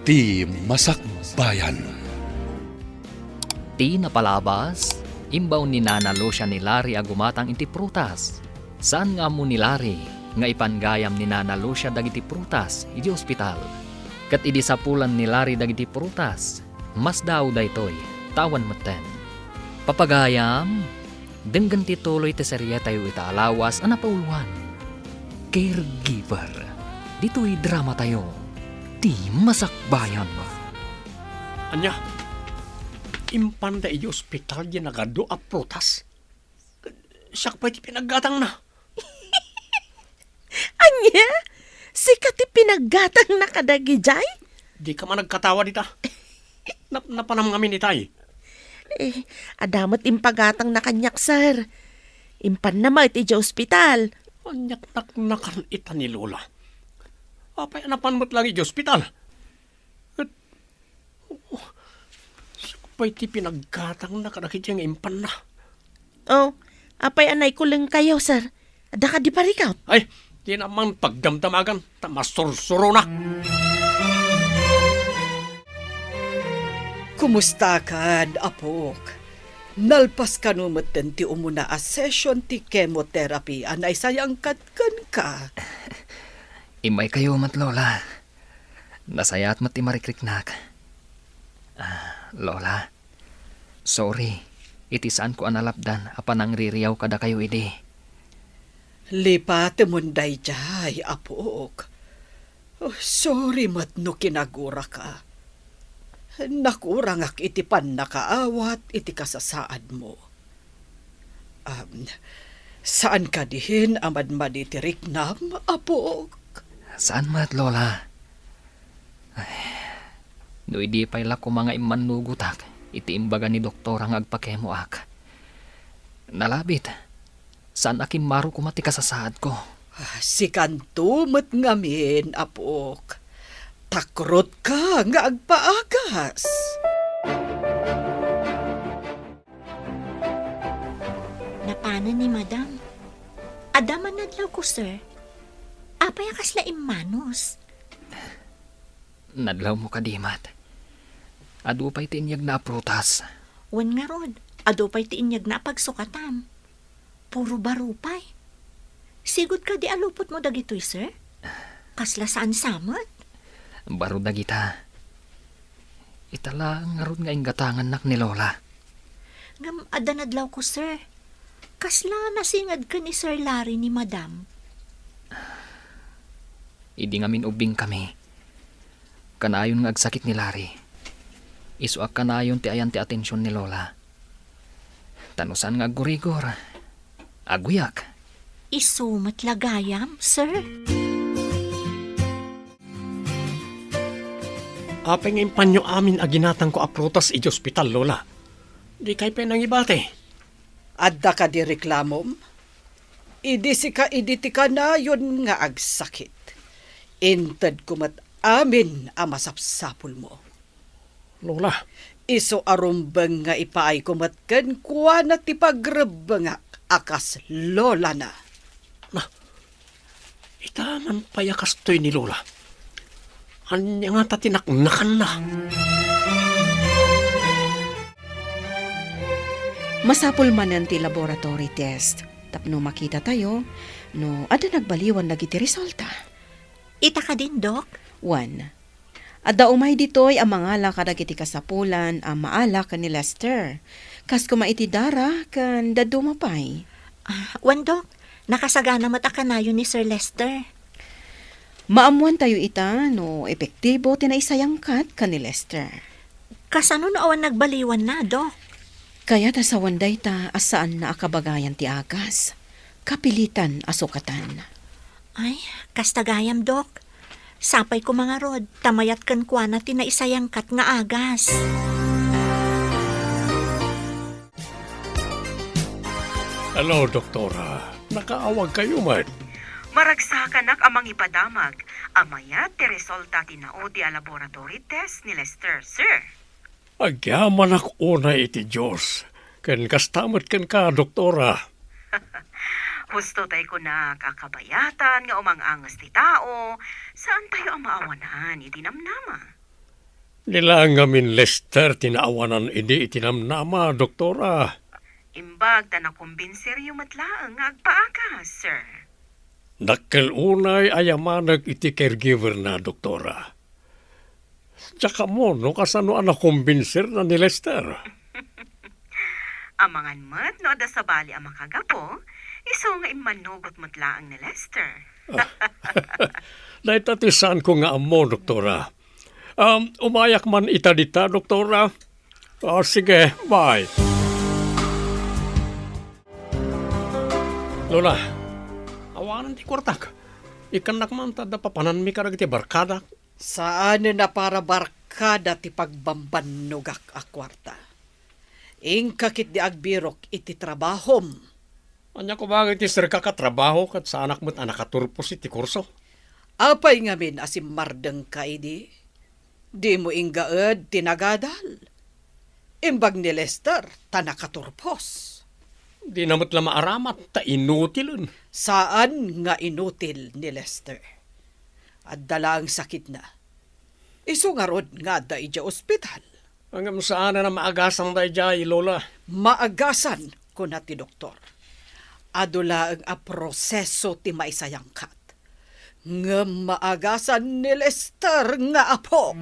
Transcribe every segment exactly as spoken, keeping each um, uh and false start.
Ti Masakbayan. Ti napalabas, imbaw ni Nana Lucia ni Larry a gumatang iti prutas. Saan nga ammo ni Larry nga ipan gayam ni Nana Lucia dagiti prutas iti ospital. Ket idi sapulan ni Larry dagiti prutas, masdaaw daytoy, ta awan metten. Papagayam, denggen ti tuloy ti serietayo ita a lawas a napauloan, Caregiver. Ditoy dramatayo, Ti Masakbayan. Ania? Impanda iti ospital diay nagadu a prutas? Siak pay ti pinaggatangna. Ania? Sika ti pinaggatangna kadagijay? Dika man agkatawa dita. Nap-, napanam ngamin itay. Eh, adda met impagatangna kaniak, sir. Impanna met idiay ospital. Aniak naknakan ita ni Lola. Apay a napan met lang idiay ospital? Ket, oh, siak pay ti pinaggatangna kadagiti nga impanna. Oh, apay a naikulengkayo, sir? Adda kadi parikut? Ay, dina man pagdamdamagan, ta masursuronak. Kumustakan, apok? Nalpas kano metten ti umuna a session ti chemotherapy a naisayangkat kenka? Immaykayo met, Lola. Nasayaat met ti marikriknak. Ah, Lola, sorry iti saanko a nalapdan a panangririaw kadakayo idi. Lipatemon daydiay, apok. Oh, sorry met no kinaguraka. Nakurangak iti pannakaawat iti kasasaadmo. Am, saan kadi a madmadi ti riknam, apok? Saan met, Lola. Ay, no idi pay la koma nga immannugotak iti imbaga ni doktora nga agpakemoak. Nalabit, saan a kimmaro koma ti kasasaadko. Ah, sikanto met ngamin, apok. Takrotka nga agpaagas. Napanen ni Madam. Adda man nadlawko, sir. Apay a kasla immanus? Nadlawmo kadi met. Adu pay ti inyegna a prutas. Wen ngarud, adu pay ti inyegna a pagsukatam. Puro baro pay. Sigud kadi a lupotmo dagitoy, sir? Kasla saan sa met? Baro dagita. Ita la ngarud nga inggatangannak ni Lola. Ngem adda nadlawko, sir. Kasla nasinged ken ni Sir Larry ni Madam. Idi ngamin ubbingkami, kanayon nga agsakit ni Larry. Isu a kanayon ti ayan ti atension ni Lola. Ta no saan nga aggurigor, agguyak. Isu met la gayam, sir? Apay nga impanyo amin a ginatangko a prutas idiay ospital, Lola? Dikay pay nangibati. Adda kadi reklamom? Idi sika idi ti kanayon nga agsakit, intedko met amin a masapsapulmo. Lola. Isu a rumbeng nga ipaayko met kenkuana ti pagrebbengak a kas lolana. Na, ita man pay a kastoy ni Lola. Ania ngata ti naknakanna? Masapul manen ti laboratory test tapno makitatayo no adda nagbaliwan dagiti resulta. Ita kadin, Dok? Wen, adda umay ditoy a mangala kadagiti kasapulan a maala ken ni Lester. Kas koma iti dara ken dadduma pay. Ah, wen, Dok, nakasagana met a kanayon ni Sir Lester. Maammuantayo ita no epektibo ti naisayangkat ken ni Lester. Kasano no awan nagbaliwanna, Dok? Kayat a sawen dayta a saanna a kabagayan ti agas. Kapilitan a sukatan. Ay, kasta gayam, Dok. Sapay koma ngarud, ta mayat kenkuana ti naisayangkat nga agas. Hello, Doktora. Nakaawagkayo met? Maragsakanak a mangipadamag a mayat ti resulta ti naudi a laboratory test ni Lester, sir. Agyamanak unay iti Dios, ken kasta met kenka, Doktora. Husto tay kunak a kabayatan nga umang-anges ti tao, saantayo a maawanan iti namnama. Di laeng ngamin Lester ti naawanan idi iti namnama, Doktora. Imbag ta nakumbinseryo met laeng nga agpaaka, sir. Dakkel unay a yamanek iti caregiver na, Doktora. Diak ammo no kasano a nakumbinserna ni Lester. Amangan met no adda sabali a makagapu, isu nga immanugot met laeng ni Lester. Dayta ti saanko nga ammo, Doktora. Um, umayak man ita dita, Doktora. Ah, sige, bye. Lola, awanan ti kuartak. Ikkannak man ta adda papananmi kadagiti barkadak. Saanen a para barkada ti pagbambannogak a kuarta. Inka ketdi agbirok iti trabahom. Ania koma iti serka ka trabaho ket saanak met a nakaturpos iti kurso? Apay ngamin a simmardengka idi? Dimo inggaed ti nagadal. Imbag ni Lester ta nakaturpos. Dina met la maaramat ta inutilen. Saan nga inutil ni Lester. Adda laeng sakitna. Isu ngarud nga adda idiay ospital. Ngem saanen a maagasan daydiay, Lola. Maagasan, kuna ti doktor. Adu laeng a proseso ti maisayangkat. Ngem maagasan ni Lester nga apo.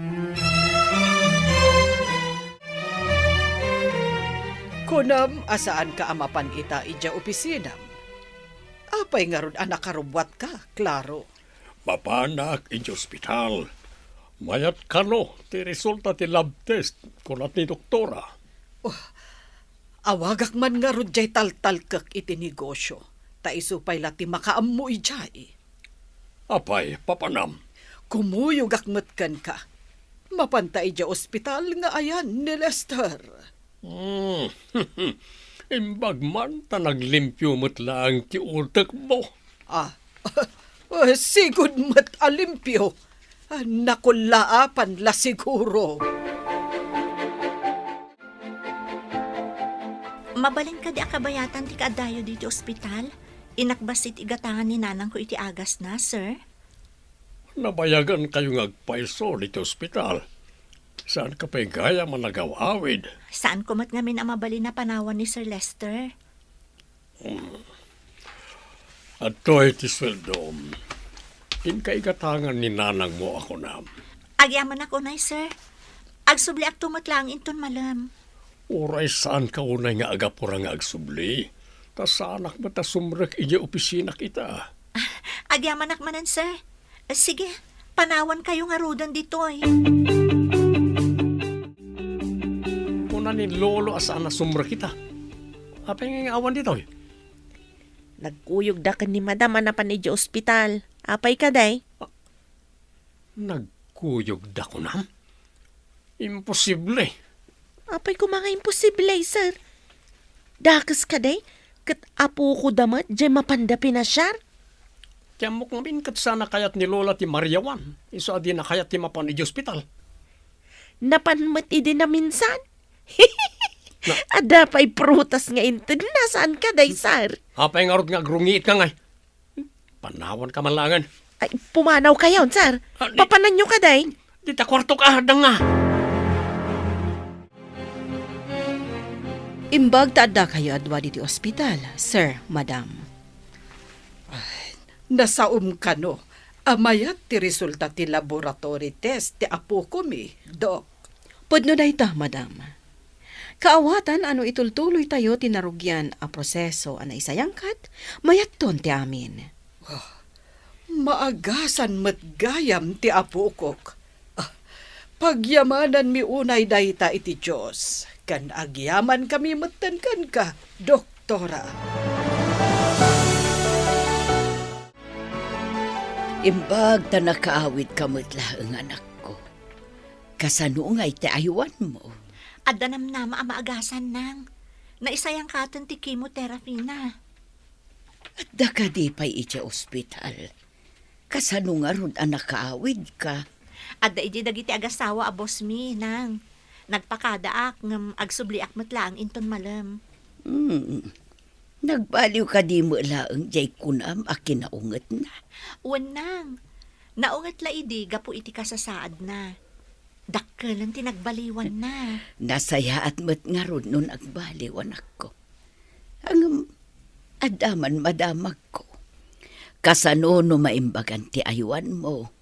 Kunam a saanka a mapan ita idiay opisinam. Apay ngarud a nakarubbuatka, Claro? Mapanak idiay ospital. Mayat kano ti resulta ti lab test, kuna ti doktora. Oh, awagak man ngarud diay taltalkek iti negosio, ta isu pay la ti makaammo idiay. Apay, papanam? Kumuyogak met kenka. Mapanta idiay ospital nga ayan ni Lester. Hmm. Imbag man ta naglimpio met laeng ti utekmo. Ah, sigud met a limpio. Ah, nakullaapan la siguro. Mabalin kadi a kabayatan ti kaaddayo ditoy ospital? Inakbas iti igatangan ni nanangko iti agasna, sir. Nabayagan kayo nga agpayso ditoy ospital. Saan ka pay gayam a nagaw-awid? Saan ko met ngamin a mabalin a panawan ni Sir Lester. Hmm. Adtoy ti sueldom. Inka igatangan ni nanangmo a kunam. Agyamanak unay, sir. Agsubliakto met laeng inton malem. Uray saan ka unay nga agapura nga agsubli, ta saanak met a sumrek idiay opisinak ita. Agyamanak manen, sir. Sige, panawan kayo ngaruden ditoy. Kuna ni Lolo a saan a sumrek ita. Apay nga awan ditoy? Nagkuyogda ken ni Madam a napan idiay ospital. Apay kadi? Nagkuyogda kunam? Imposible. Apay koma nga imposible, sir? Dakes kadi, ket apokoda met diay mapanda pinasiar? Ti ammok ngamin ket saan a kayat ni Lola ti mariawan, isu a dina kayat ti mapan idiay ospital. Napan met idi naminsan? Na- Adda pay prutas nga intedna, saan kadi, sir? Apay ngarud nga agrungiit ka ngay? Panawanka man laengen. Ay, pumanaw kayo, sir. Ah, di- Papananyo kadi? Dita kuartok a, adda nga. Imbag ta adda kayo a dua ditoy ospital, sir, madam. Ay, nasaom kano a mayat ti resulta ti laboratory test ti apokomi, Dok. Pudno dayta, madam. Kaawatan a no itultuloytayo ti narugian a proseso a naisayangkat, mayatton ti amin. Ah, maagasan met gayam ti apokok. Ah, pagyamananmi unay dayta iti Dios, ken agyamankami metten kenka, Doktora. Imbag ta nakaawidka met laeng, anakko. Kasano ngay ti aywanmo? Adda namnama a maagasan, nang. Naisayangkaten ti chemotherapy na. Adda kadi pay idiay ospital? Kasano ngarud a nakaawidka? Adda idiay dagiti agasawa a boss mi, nang. Nagpakadaak ngem agsubliak met laeng inton malem. Hmm. Nagbaliw kadi met laeng diay kunam a kinaungetna? Wen, nang. Naunget la idi gapu iti kasasaadna. Dakkelen ti nagbaliwanna. Nasayaat met ngarud no nagbaliw, anakko. Ngem, adda man madamagko. Kasano no maimbagan ti aywanmo?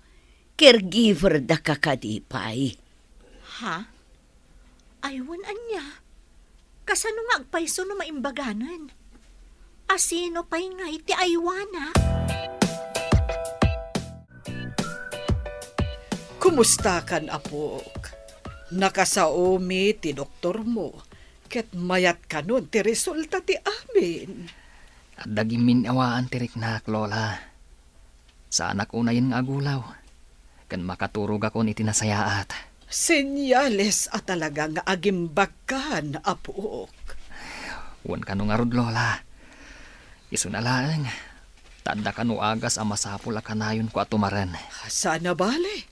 Caregiver daka kadi pay? Ha? Aywan ania? Kasano nga agpayso no maimbaganen? Asino pay ngay ti aywana? Kumustakan, apok? Nakasaomi ti doktormo, ket mayat kanon ti resulta ti amin. Adda gimmin-awaan ti riknak, Lola. Saanak unayen nga agulaw, ken makaturogakon iti nasayaat. Senyales a talaga nga agimbagkan, apok. Wen kano ngarud, Lola. Isuna laeng, ta adda kano agas a masapul a kanayonko a tumaren. Saan a bale.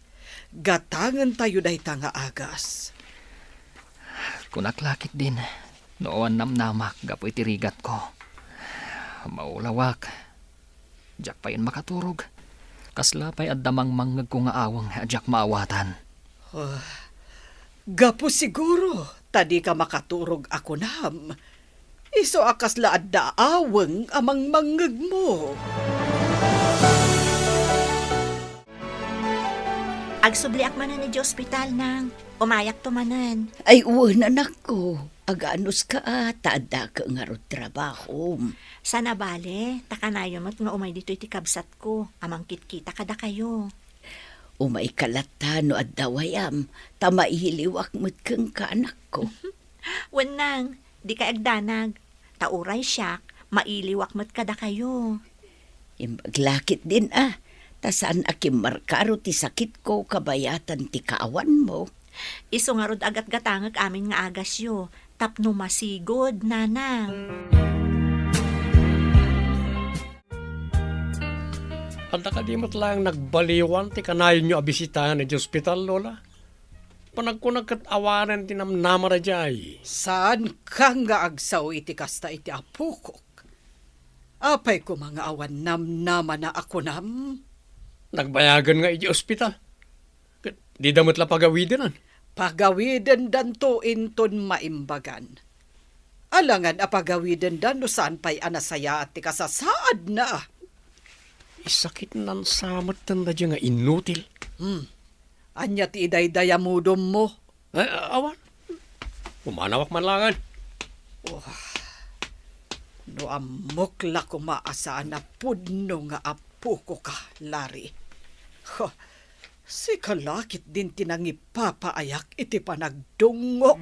Gatangentayo dayta nga agas. Kunak la ketdin, no awan namnamak gapu iti rigatko. Maulawak. Diak payen makaturog. Kasla pay adda mangmangngegko nga aweng a diak maawatan. Ah, gapu siguro ta dika makaturog a kunam. Isu a kasla adda aweng a mangmangngegmo. Agsubliak manen idiay ospital, Nang. Umayakto manen. Ay, wen, anakko. Aganuska a, ta addaka ngarud trabahom. Saan a bale, ta kanayon met nga umay ditoy ti kabsatko a mangkitkita kadakayo. Umayka latta no adda wayam, ta mailiwak met kenka, anakko. Wen, Nang, dikay agdanag. Ta uray siak, mailiwak met kadakayo. Imbag la ketdin a, ta saan a kimmarkaro ti sakitko kabayatan ti kaawanmo. Isu ngarud a gatgatangek amin nga agasyo, tapno masigud, Nana. Adda kadi met laeng nagbaliwan ti kanayonyo a bisitaen idiay ospital, Lola? Panagkunak ket awanen ti namnama daydiay. Saanka nga agsao iti kasta iti apokok? Apay koma nga awan namnamana a kunam? Nagbayagen nga idiay ospital. Ket dida met la pagawidenen. Pagawidendanto inton maimbagan. Alangan a pagawidenda no saan pay a nasayaat ti kasasaadna. Isakitnan sa metten daydiay nga inutil. Hmm. Ania ti idaydayamudommo? Eh, awan. Pumanawak man laengen. Oh, no ammok la koma a saan a pudno nga apokoka, Larry. Huh, sika la ketdin ti nangipapaayak iti panagdungngok.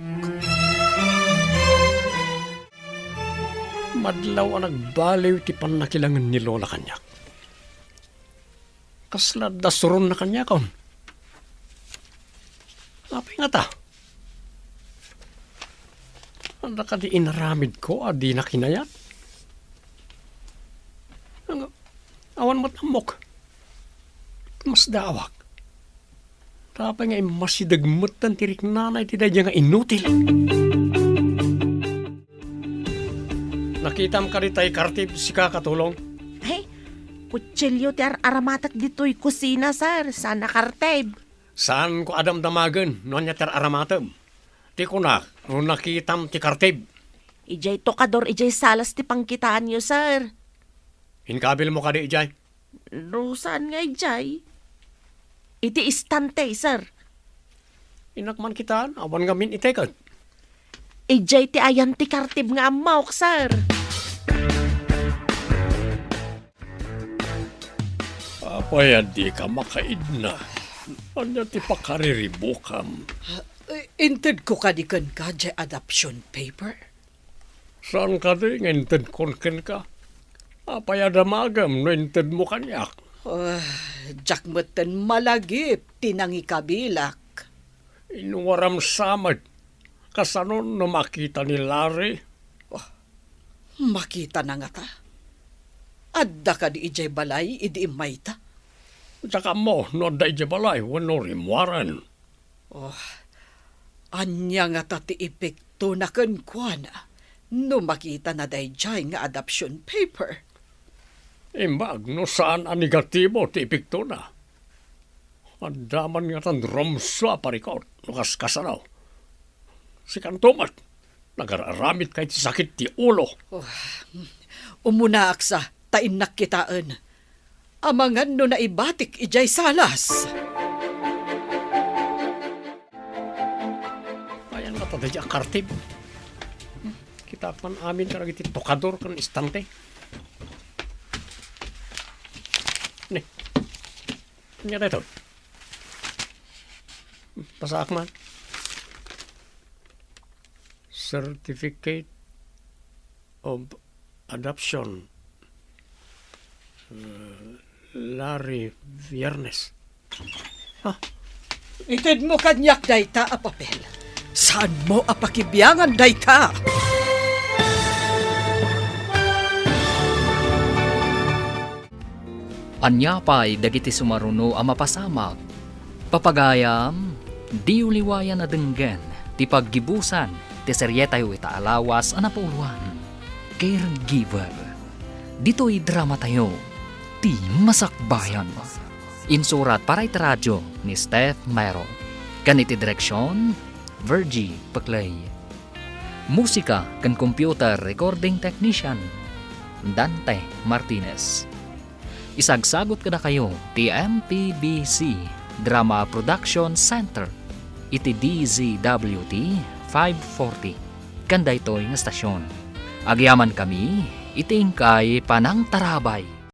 Madlaw a nagbaliw ti pannakilangen ni Lola kaniak. Kasla adda suronna kaniakon. Apay ngata? Adda kadi inaramidko a dina kinayat? Ang-, awan met ammok. Masdaawak. Apay nga immasideg metten ti riknana iti daydiay nga inutil? Nakitam kadi tay kartib, sika, Katulong? Ay, kutsilio ti ar-aramatek ditoy kusina, sir. Saan a kartib. Saanko a damdamagen no ania ti ar-aramatem. Ti kunak, no nakitam ti kartib. Idiay tokador, idiay salas ti pangkitaanyo, sir. Inkabilmo kadi idiay? No saan nga idiay? Iti istante, sir. Innak man kitaan, awan ngamin iteket. Idiay ti ayan ti kartib nga ammok, sir. Apay a dika makaidna? Ania ti pakariribukam? Eh, intedko kadi kenka diay adoption paper? Saan kadi nga intedkon kenka? Apay a damagem no intedmo kaniak? Ah, diak metten malagip ti nangikabilak. Inwaram sa met. Kasano no makita ni Larry? Oh, makitana ngata? Adda kadi idiay balay idi immayta? Diak ammo no adda idiay balay wenno rimmuaren. Oh, ania ngata ti epektona kenkuana no makitana daydiay nga adoption paper? Imbag no saan a negatibo ti epektona. Adda man ngatan rumsua, parikot, no kaskasano. Sikanto met, nagararamidka iti sakit ti ulo. Oh, umunaak sa, ta innak kitaen. Amangan no naibatik idiay salas. Ayan nga ta daydi a kartib. Kitaak man amin kadagiti tokador ken istante. Ne. Ania daytoy? Basaak man. Certificate of Adoption. Uh, Larry Viernes. Ha? Itedmo kaniak dayta a papel. Saanmo a pakibiangan dayta? Ania pay dagiti sumaruno a mapasamak? Papagayam, diyo liwayan a denggen ti paggibusan ti serietayo ita a lawas a napauluan, Caregiver. Ditoy dramatayo, ti masakbayan. Insurat para iti radio ni Steph Mero. Ken iti direksion, Virgie Peclay. Musika ken computer recording technician, Dante Martinez. Isagsagut kadakayo ti M P B C Drama Production Center iti D Z W T five forty ken daytoy nga stasyon. Agyamankami iti inkay panangtarabay.